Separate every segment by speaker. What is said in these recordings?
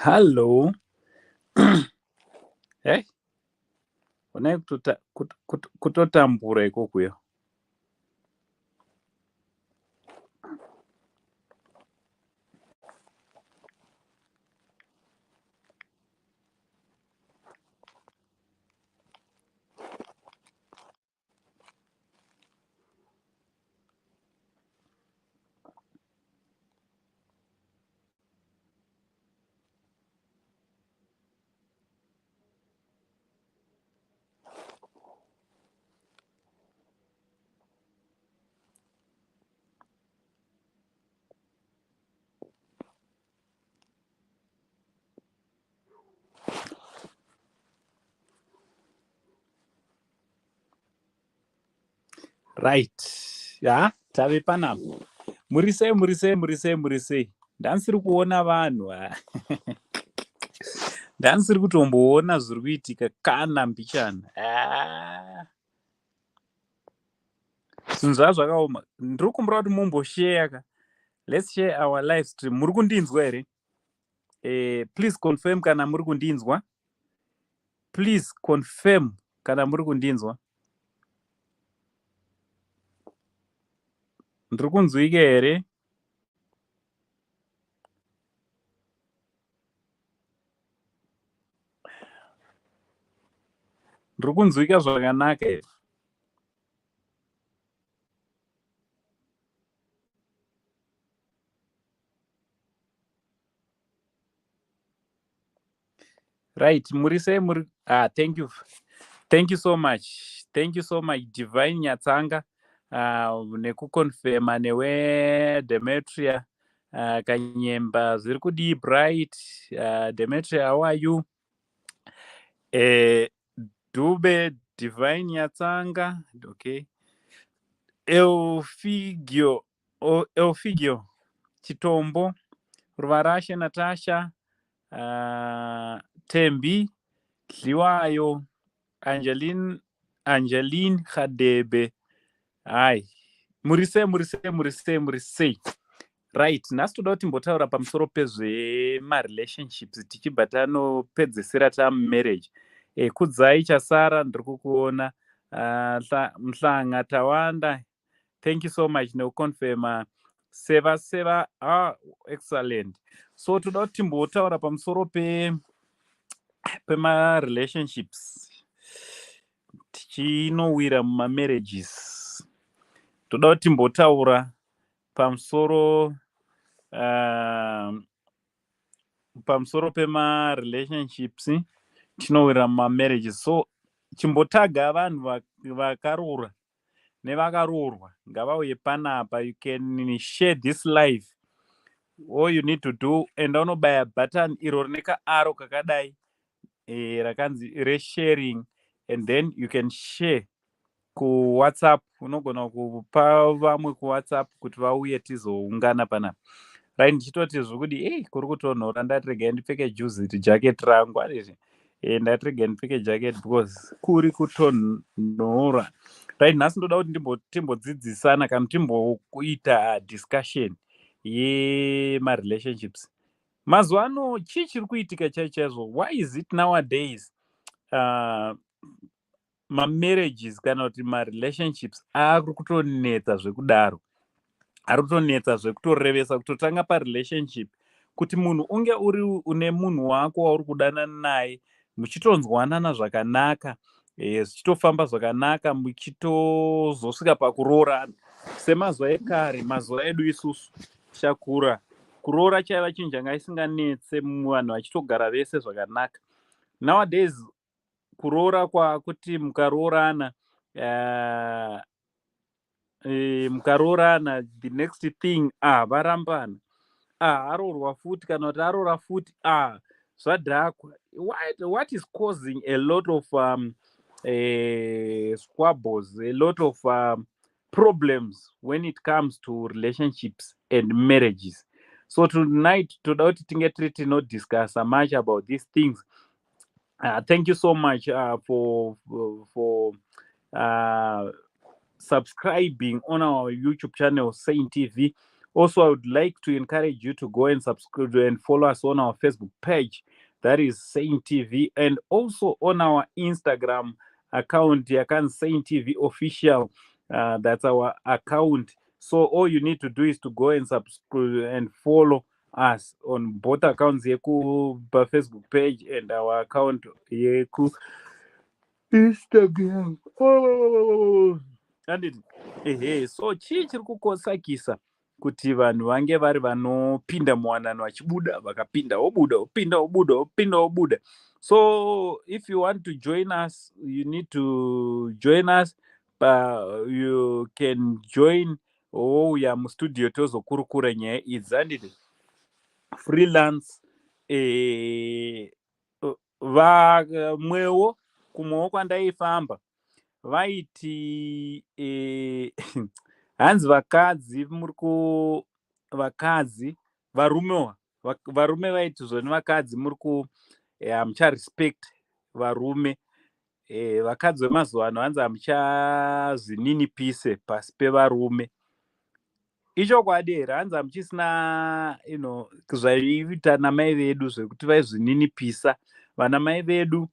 Speaker 1: Hallo. Hey, honai kutotambura ikokuya. Right, ya tave panapa. Muri sei, muri sei, muri sei, muri sei? Ndanisiri kuona vanhu, ndanisiri kutomboona zviri kuitika kana mbichana. Zvinhu zvaa zvakaoma. Ndiri kukumbira kuti mumbosheya ka. Let's share our live stream. Muri kundinzwa here? Please confirm kana muri kundinzwa. Please confirm kana muri kundinzwa. Ndiri kunzwika here? Ndiri kunzwika zvakanaka here? Right, muri sei muri? Ah, thank you. Thank you so much. Thank you so much, Divine Nyatsanga, nekuconfirma newe Demetria Kanyemba. Zviri kudii, Bright? Demetria, how are you? Dube Divine Nyatsanga, okay. Elfigio, oh, Elfigio Chitombo, Ruvarashe Natasha, Tembi Dliwayo, Angeline, Angeline Khadebe. Hai, muri sei, muri sei, muri sei, muri sei? Right, nhasi toda kuti timbotaura pamusoro pezvemarelationships tichibva tanopedzisira tamumarriage. Kudzai Chasara, ndiri kukuona. Mhlanga Tawanda, thank you so much nekuconfirma. Seva Seva, ah, excellent. So toda kuti timbotaura pamusoro pemarelationships tichinowira mumamarriages. Toda kuti timbotaura pamusoro pemarelationships tinowira mumamarriages. So chimbotaga vanhu vakaroora nevakaroorwa ngavauye panapa. You can share this live. All you need to do, enda unobaya button iro rine kaarrow kakadai, rakanzi resharing, and then you can share kuWhatsApp. Unogona kupa vamwe kuWhatsApp kuti vauye tizoungana panapa. Right, ndichitoti zvokudi, ei, kuri kutonhora. Ndati regai ndipfeke juzi jacket rangu ariri. Ndati regai ndipfeke jacket because kuri kutonhora. Right, nhasi ndoda kuti timbodzidzisana kana timbokuita discussion yemarelationships. Mazuva ano chii chiri kuitika chai chaizvo? Why is it nowadays mamarriages kana kuti marelationships ari kutonetsa zvekudaro, ari kutonetsa zvekutorevesa? Kutotanga parelationship, kuti munhu unge uri une munhu wako wauri kudanana naye, muchitonzwanana zvakanaka, zvichitofamba zvakanaka, muchitozosvika pakuroorana semazuva ekare, mazuva edu isusu tichakura, kuroora chaiva chinhu changa isinganetse, vanhu vachitogara vese zvakanaka. Nowadays kuroora kwakuti mukaroorana, mukaroorana, the next thing, ah, varambana, ah, aroorwa futi kana kuti aroora futi, ah, zvadhakwa. What is causing a lot of squabbles, a lot of problems when it comes to relationships and marriages? So tonight toda kuti tinge tiri tinodiscussa much about these things. Thank you so much for subscribing on our YouTube channel, Saint TV. Also, I would like to encourage you to go and subscribe and follow us on our Facebook page, that is Saint TV, and also on our Instagram account, yakanzi Saint TV Official. That's our account. So all you need to do is to go and subscribe and follow us on both accounts, yeku Facebook page and our account yeku Instagram. Oh, anditi ehe. So chii chiri kukosakisa kuti vanhu vange vari vanopinda muwanano vachibuda, vakapinda wobuda, wopinda wobuda, wopinda wobuda? So if you want to join us, you need to join us. You can join wouya mustudio tozokurukura nyaya idzi, handiti? Freelance, vamwewo kumwewo kwandaifamba vaiti hanzi vakadzi muri ku vakadzi varumewa varume vaiti zvoni vakadzi muri ku hamucharespect varume, vakadzi vemazuva ano hanzi hamuchazvininipise pasi pevarume. Ichokwadi here? Hanzi hamuchisina zvaiita namai vedu zvekuti vaizvininipisa. Vana mai vedu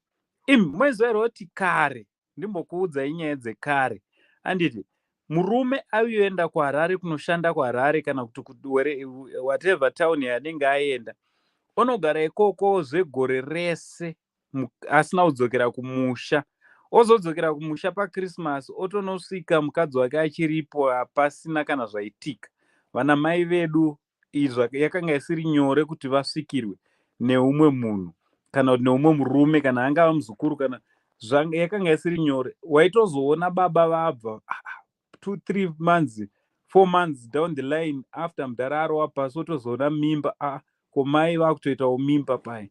Speaker 1: imi moiziva here kuti kare, ndimbokuudzai nyaya dzekare, handiti? Murume aienda kuHarare kunoshanda kuHarare kana kuti whatever town yaanenge aenda, onogara ikoko zvegore rese asina kudzokera kumusha. Ozodzokera kumusha paChristmas, otonosvika mukadzi wake achiripo, hapasina kana zvaitika. Vana mai vedu yakanga isiri nyore kuti vasvikirwe neumwe munhu kana kuti neumwe murume, kana angava muzukuru kana yakanga isiri nyore. Waitozoona baba vabva 2, 3 months, 4 months down the line after mudhara arova pasi, otozoona mimba. Ko mai vakutoitawo mimba pai?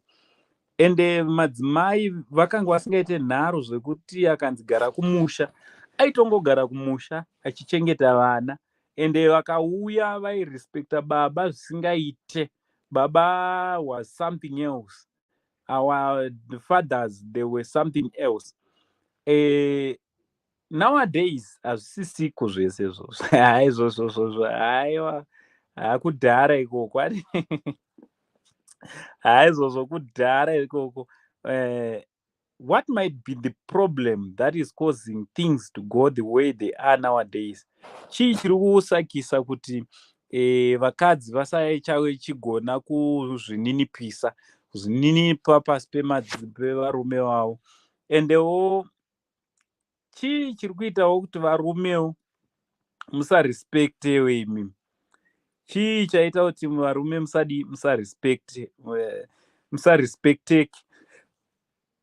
Speaker 1: Ende madzimai vakanga vasingaite nharo zvekuti akanzi gara kumusha, aitongogara kumusha achichengeta vana. Ende vakauya vairespekta baba zvisingaite. Baba was something else. Our fathers, they were something else. Nowadays hazvisisiko zvese izvozvo. Haizvozvozvozvo, haiwa, hakudhara ikoko. Haizvozvo, kudhara ikoko. What might be the problem that is causing things to go the way they are nowadays? Chii chiri kusakisa kuti vakadzi vasachigona kuzvininipisa, kuzvininipa pasi pevarume vavo? Endewo chii chiri kuitawo kuti varumewo musarespektewe imimi? Chii chaita kuti varume musadi musarespekteki?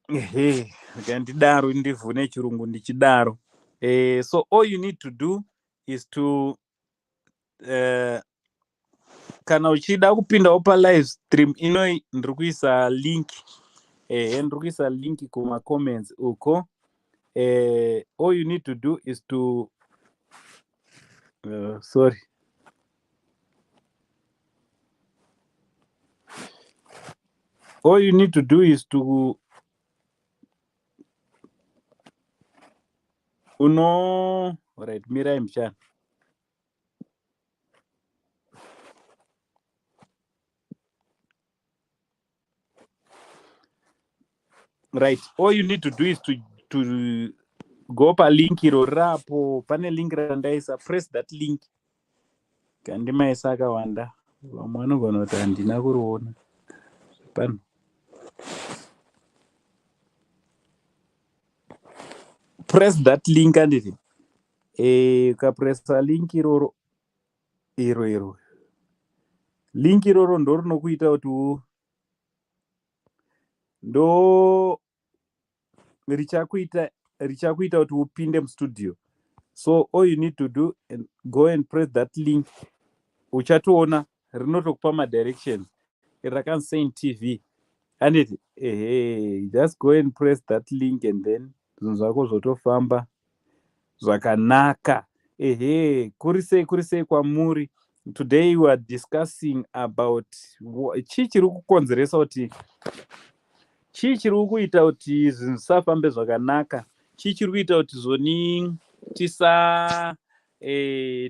Speaker 1: Ehe, ndidaro ndivhune chirungu ndichidaro. So all you need to do is to kana uchida kupindawo palive stream inoi, ndiri kuisa link. Ehe, ndiri kuisa link kumacomments uko. All you need to do is to sorry, all you need to do is to uno, right, mirai muchana. Right, all you need to do is to go palink iro rapo. Pane link randaisa, press that link. Kandimaisa akawanda, vamwe vanogona kuti handina kuriona pano. Press that link, anditi? Ukapresa link iroro, iro iro link iroro ndo rinokuita kuti ndo richakuita kuti upinde mustudio. So all you need to do and go and press that link. Uchatoona rinotokupa madirections rakanzi Saint TV, anditi? Ehe, just go and press that link and then zvinhu zvako zvotofamba zvakanaka. Ehe, kuri sei, kuri sei kwamuri? Today we are discussing about chii chiri kukonzeresa kuti, chii chiri kuita kuti zvinhu zvisafambe zvakanaka, chii chiri kuita kuti zvoni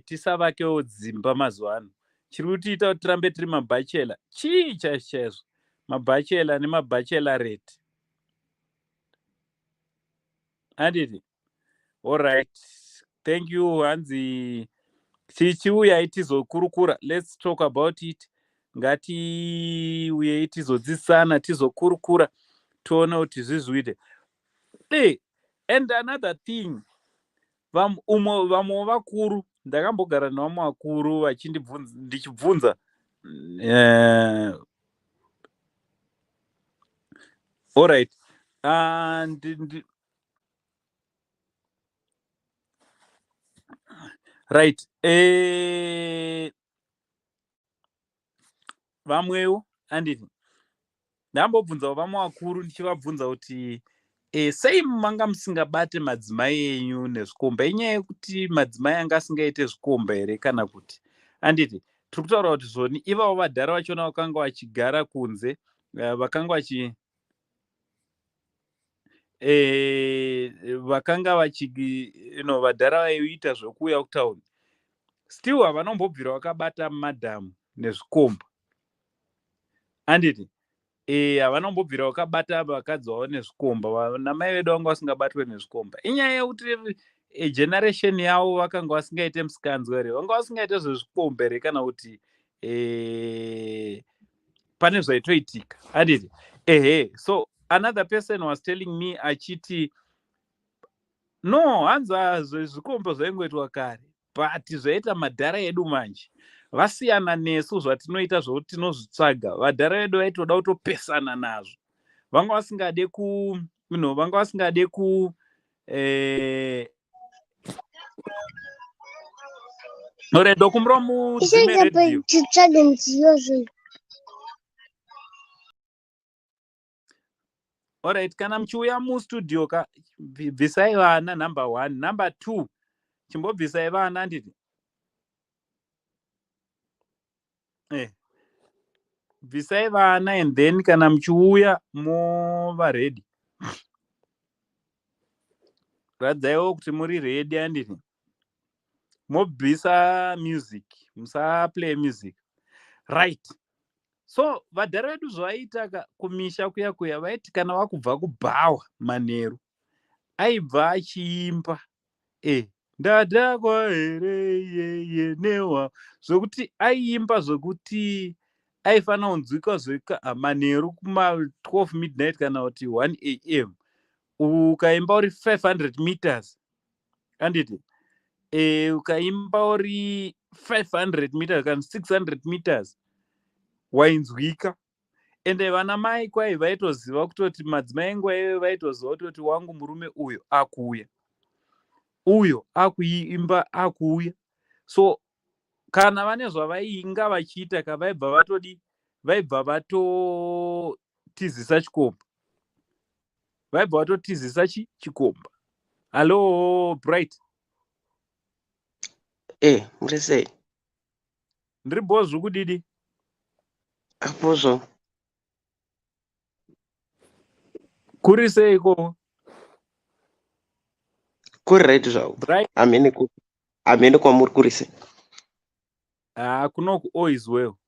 Speaker 1: tisavakewo dzimba mazuva ano. Chiri kutiita kuti tirambe tiri mabhachela chii chaizvo chaizvo? Mabhachela nemabhachelareti, handiti? Allright, thank you. Hanzi chichiuyai tizokurukura. Let's talk about it. Ngatiuyei tizodzidzisana, tizokurukura, tione kuti zvizviite. E, and another thing, umwe vamwe vakuru, ndakambogara nevamwe vakuru vachindibvunza, ndichibvunza, allright, right, vamwewo, handiti, ndambobvunzawo vamwe vakuru, ndichivabvunza kuti sei manga musingabate madzimai enyu nezvikomba? Inyaya yekuti madzimai anga asingaite zvikomba here, kana kuti, handiti, tiri kutaura kuti zvoni ivavo vadhara vachona vakanga vachigara kunze, vakanga vachi vakanga vachi vadhara vaiita zvekuuya kutauni, still havanombobvira vakabata madhamu nezvikomba, handiti? Havanombobvira vakabata vakadzi vavo nezvikomba. Vanamai vedu vanga vasingabatwe nezvikomba. Inyaya yekuti generation yavo vakanga vasingaite musikanzwa here, vanga vasingaite zvezvikomba here, kana kuti pane zvaitoitika, handiti? Ehe, so another person was telling me achiti no, hanzi zvikomba zvaingoitwa kare, but zvaita madhara edu manje vasiyana nesu, zvatinoita zvokuti tinozvitsvaga. Vadhara vedu vaitoda kutopesana nazvo, vanga vasingade ku vanga vasingade ku noredo kumuro mudzime radio.
Speaker 2: Titsvage nziyo zve.
Speaker 1: Alright, kana muchiuya mustudio ka, bvisai vana, number one. Number two, chimbobvisai vana, handiti? Bvisai vana, and then kana muchiuya mova ready, radzaiwo kuti muri ready, handiti? Mobvisa music, musaplay music. Right, so vadhara vedu zvavaiita kumisha kuya kuya, vaiti kana vakubva kubhawa manheru, aibva achiimba, ndadhakwa here yeye newa, zvokuti aiimba zvokuti aifanira kunzwikwa zveka manheru kuma12 midnight kana kuti 1 am. Ukaimba uri 500 meters, handiti? Ukaimba uri 500 meters kana 600 meters, wainzwika. Ende vana mai kwai vaitoziva kutoti madzimai enguva iyoyo vaitoziva kutoti wangu murume uyo akuuya, uyo akuimba akuuya. So kana vane zvavainga vachiita ka, vaibva vatodi, vaibva vatotizisa chikomba, vaibva vatotizisa chikomba. Hallo, Bright.
Speaker 3: Muri sei?
Speaker 1: Ndiri bho, zvukudidi?
Speaker 3: Apozvo.
Speaker 1: Kuri seiko?
Speaker 3: Kuri right zvavo.
Speaker 1: Bright.
Speaker 3: Hamene hamene kwamuri, kuri sei?
Speaker 1: Ah, kunoku all is well.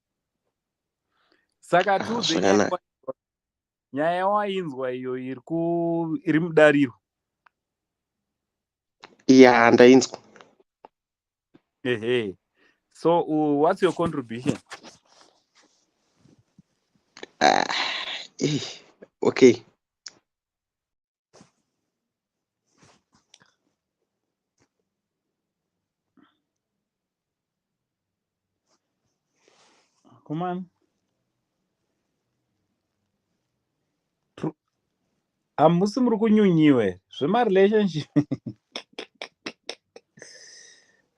Speaker 1: Saka
Speaker 3: Ah,
Speaker 1: tiudze
Speaker 3: zvakanaka.
Speaker 1: Nyaya wainzwa iyo iri ku iri mudariro.
Speaker 3: Ya, ndainzwa.
Speaker 1: Ehe, so what's your contribution?
Speaker 3: Ah, okay.
Speaker 1: Come on. Hamusi muri kunyunyiwe zvemarelationship?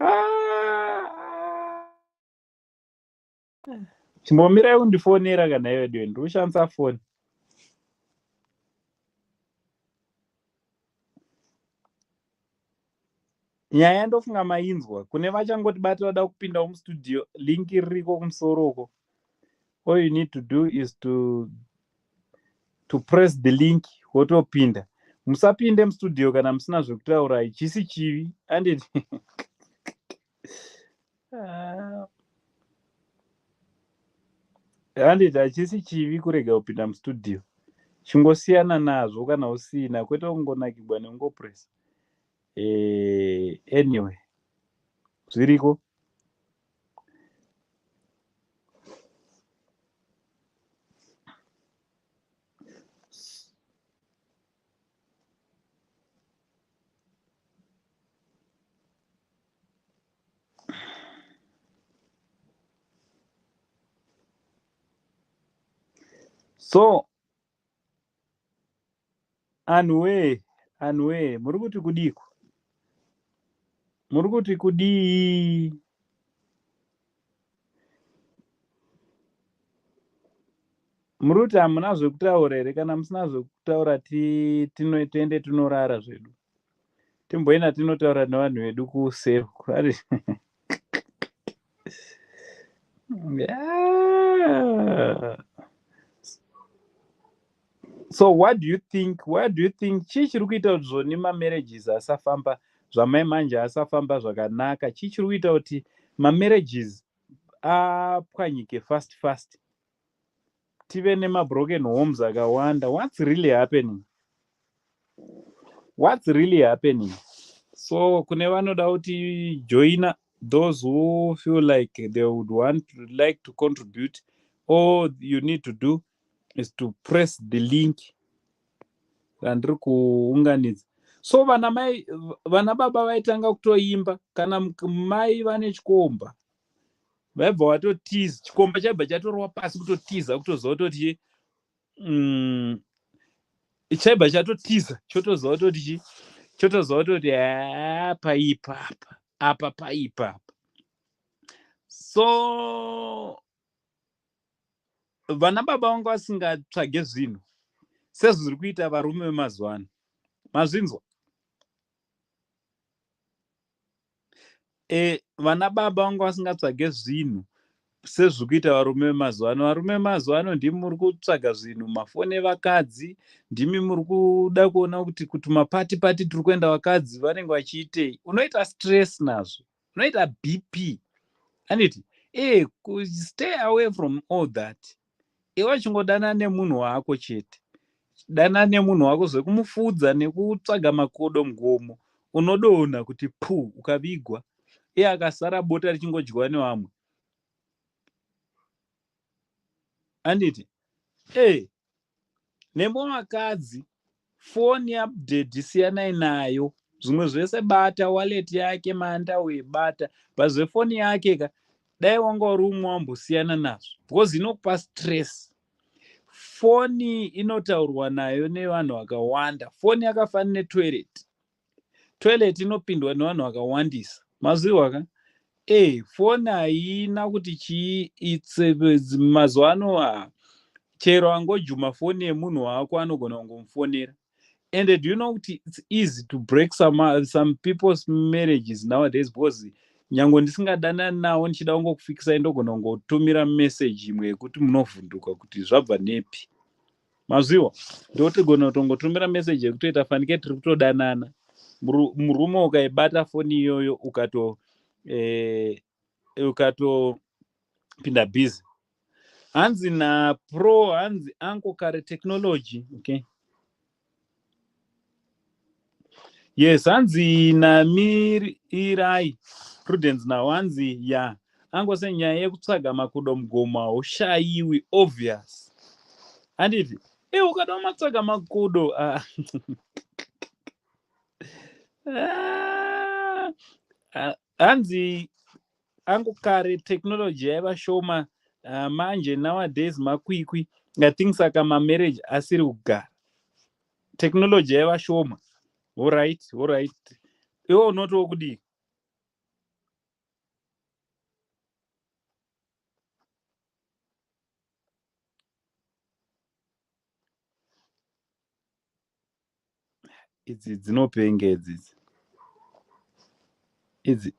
Speaker 1: Ah. Chimbomirai kundifonera kana iwe diwe, ndiri kushandisa foni. Nyaya ndofunga mainzwa. Kune vachangoti bata vada kupindawo mustudio, link ririko kumusoro uko. All you need to do is to press the link, wotopinda. Musapinde mustudio kana musina zvekutaura, chisi chivi, anditi? Ah. Handiti hachisi chivi kurega kupinda mustudio. Chingosiyana nazvo kana usina, kwete kungonakigwa nekungopresa. Anyway, zviriko. So anhuwee, anhuwee, muri kuti kudiko? Muri kuti kudii? Muri kuti hamuna zvekutaura here? Kana musina zvekutaura, tiende tinorara zvedu. Timboenda tinotaura nevanhu vedu kuseri. Yeah. So what do you think? What do you think? Chii chiri kuita kuti zvoni mamarriages asafamba zvamai manje, asafamba zvakanaka? Chii chiri kuita kuti mamarriages apwanyike fast fast, tive nemabroken homes akawanda? What's really happening? What's really happening? So kune vanoda kuti joina, those who feel like they would want to like to contribute, all you need to do is to press the link randiri kuunganidza. So vana mai, vana baba vaitanga kutoimba kana mai vane chikomba, vaibva vatotiza. Chikomba chaibva chatorwa pasi, kutotiza, kutoziva kutoti chaibva chatotiza, chotoziva kutoti chi, chotoziva kutoti haa, paipapa apa, paipapa. So vana baba vanga vasingatsvage zvinhu sezviri kuita varume vemazuva ano. Mazvinzwa? Vana baba vanga vasingatsvage zvinhu sezviri kuita varume vemazuva ano. Varume vemazuva ano, ndimi muri kutsvaga zvinhu, mafoni evakadzi. Ndimi muri kuda kuona kuti mapati pati tiri kuenda, vakadzi vanenge vachiitei. Unoita stress nazvo, unoita BP, anditi? Stay away from all that. Iwe chingodana nemunhu wako chete, dana nemunhu wako. Zvekumufudza nekutsvaga makodo mugomo, unodonha kuti pu, ukavigwa, iye akasara, bota richingodyiwa nevamwe, anditi? Nemo vakadzi, foni yaupdate, siyanai nayo. Zvimwe zvese bata, wallet yake maandawe bata, but zvefoni yake ka, dai wanga uri umwe wambosiyana nazvo, because inokupa stress. Foni inotaurwa nayo nevanhu vakawanda. Foni yakafanana netoilet. Toilet inopindwa nevanhu vakawandisa, maziwa ka? Foni haina kuti chii. Mazuva ano chero angojuma foni yemunhu wako anogona kungomufonera. And do you know kuti it's easy to break some people's marriages nowadays? Because nyange ndisingadanani nawo, ndichida kungokufikisai, ndogona kungotumira message imwe yekuti munovhunduka kuti zvabva nepi. Mazviwa? Ndotigona kutongotumira message yekutoita fanike tiri kutodanana. Murume ukaibata foni iyoyo, ukatopinda busy. Hanzi napro, hanzi anko, kare technology, okay, yes. Hanzi namirirai Prudence nawo, hanzi ya angose nyaya yekutsvaga makudo mugomo haushayiwi, obvious, handiti? Ukada matsvaga makudo, ah. Ah, ah, hanzi angu, kare technology yaiva shoma, manje nowadays makwikwi. I think saka mamarriage asiri kugara, technology yaiva shoma. Alright, iwe unotiwo kudii? Idzi dzinopenga idzidzi idzi,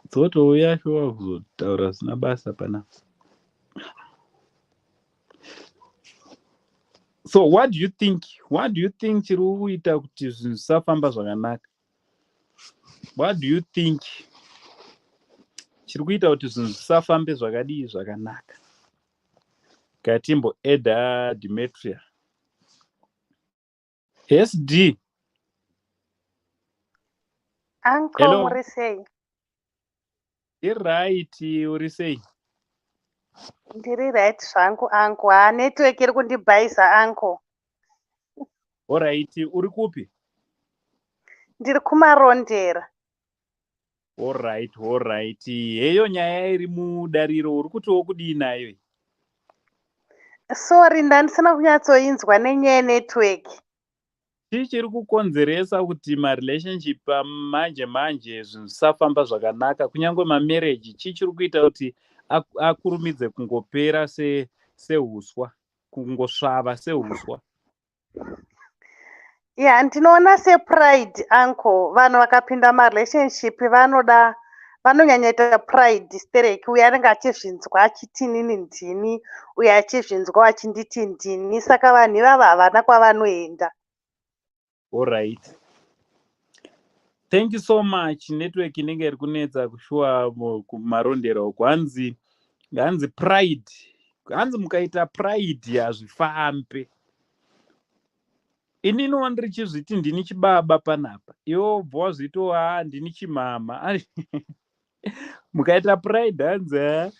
Speaker 1: dzotouya shuwa kuzotaura zvisina basa panapa. So what do you think? What do you think chiri kuita kuti zvinhu zvisafamba zvakanaka? What do you think? Chiri kuita kuti zvinhu zvisafambe zvakadii zvakanaka. Ngatimboadda Demetria. SD.
Speaker 2: Uncle.
Speaker 1: Hello.
Speaker 2: Muri sei?
Speaker 1: Iright, uri sei?
Speaker 2: Ndiri right zvangu, uncle. Ha, network iri kundibhaisa, uncle.
Speaker 1: Alright, uri kupi?
Speaker 2: Ndiri kuMarondera.
Speaker 1: Alright. Heyo nyaya iri mudariro, uri kutiwo kudii nayo?
Speaker 2: Sorry, ndandisina kunyatsoinzwa nenyaya yenetwork.
Speaker 1: Chii chiri kukonzeresa kuti marelationship manje manje zvinhu zvisafamba zvakanaka, kunyange mamarriage? Chii chiri kuita kuti akurumidze kungopera seuswa, kungosvava seuswa?
Speaker 2: Ya, ndinoona sepride, uncle. Vanhu vakapinda marelationship vanoda, vanonyanyaita pride stereki. Uyo anenge achizvinzwa achiti, "Inini ndini," uyo achizvinzwa achinditi, "Ndini." Saka vanhu ivava havana kwavanoenda.
Speaker 1: Alright, thank you so much. Network inenge iri kunetsa kushuwa kuMarondera uku. Hanzi pride, hanzi mukaita pride hazvifambe. Ininiwo ndirichizviti ndini chibaba panapa, iwe wobva wazvitiwo, "Ha, ndini chimama." Mukaita pride, hanzi ha,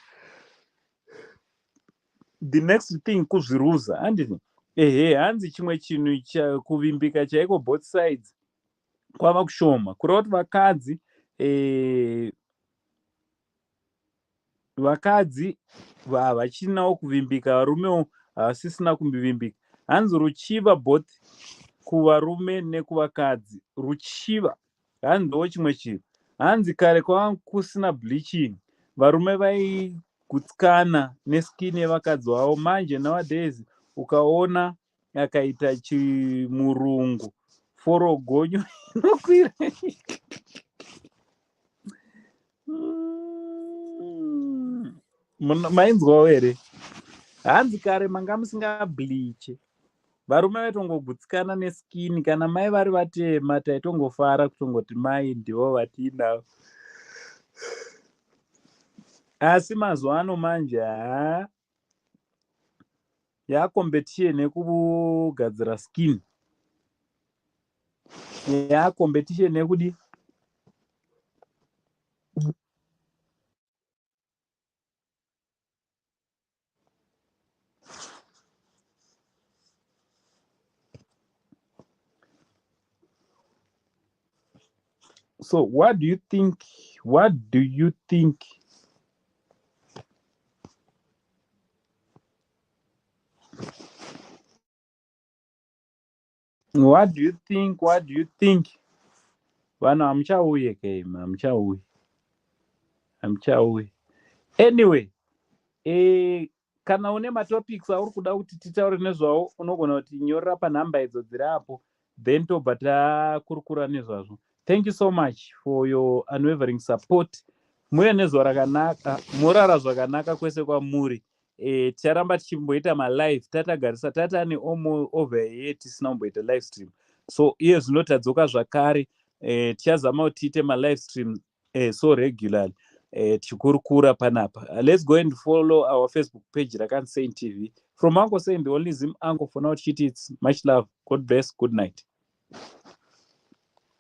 Speaker 1: the next thing kuzviruza, handiti? Ehe, hanzi chimwe chinhu, kuvimbika chaiko both sides kwava kushoma, kureva kuti vakadzi havachinawo kuvimbika, varumewo havasisina kuvimbika. Hanzi ruchiva both kuvarume nekuvakadzi, ruchiva hanzi ndo chimwe chinhu. Hanzi kare kwava kusina bleaching, varume vaigutsikana neskin yevakadzi vavo. Manje nowadays ukaona akaita chimurungu, forogonyo inokwira. Mainzwawo here? Hanzi kare manga musingableache, varume vaitongogutsikana neskin. Kana mai vari vatema, taitongofara kutongoti mai ndivo vatiinavo. Asi mazuva ano manje, haa, yacompetition yekugadzira skin, yacompetition yekudi. So what do you think? What do you think? What do you think? What do you think? Vanhu hamuchauye keima, hamuchauyi, hamuchauyi. Anyway, kana une matopics auri kuda kuti titaure nezvawo, unogona kuti nyorera panhamba idzo dziri apo, then tobva takurukura nezvazvo. Thank you so much for your unwavering support. Muve nezuva rakanaka, morara zvakanaka kwese kwamuri. Ticharamba tichimboita malive. Tatagarisa tatane over here tisina kumboita live stream, so iye zvino tadzoka zvakare. Tichazama kuti tiite malive stream so regularly, tichikurukura panapa. Let's go and follow our Facebook page rakanzi Saint TV. From Uncle Saint, the only Zim uncle for now, tichiti it's much love, God bless, good night.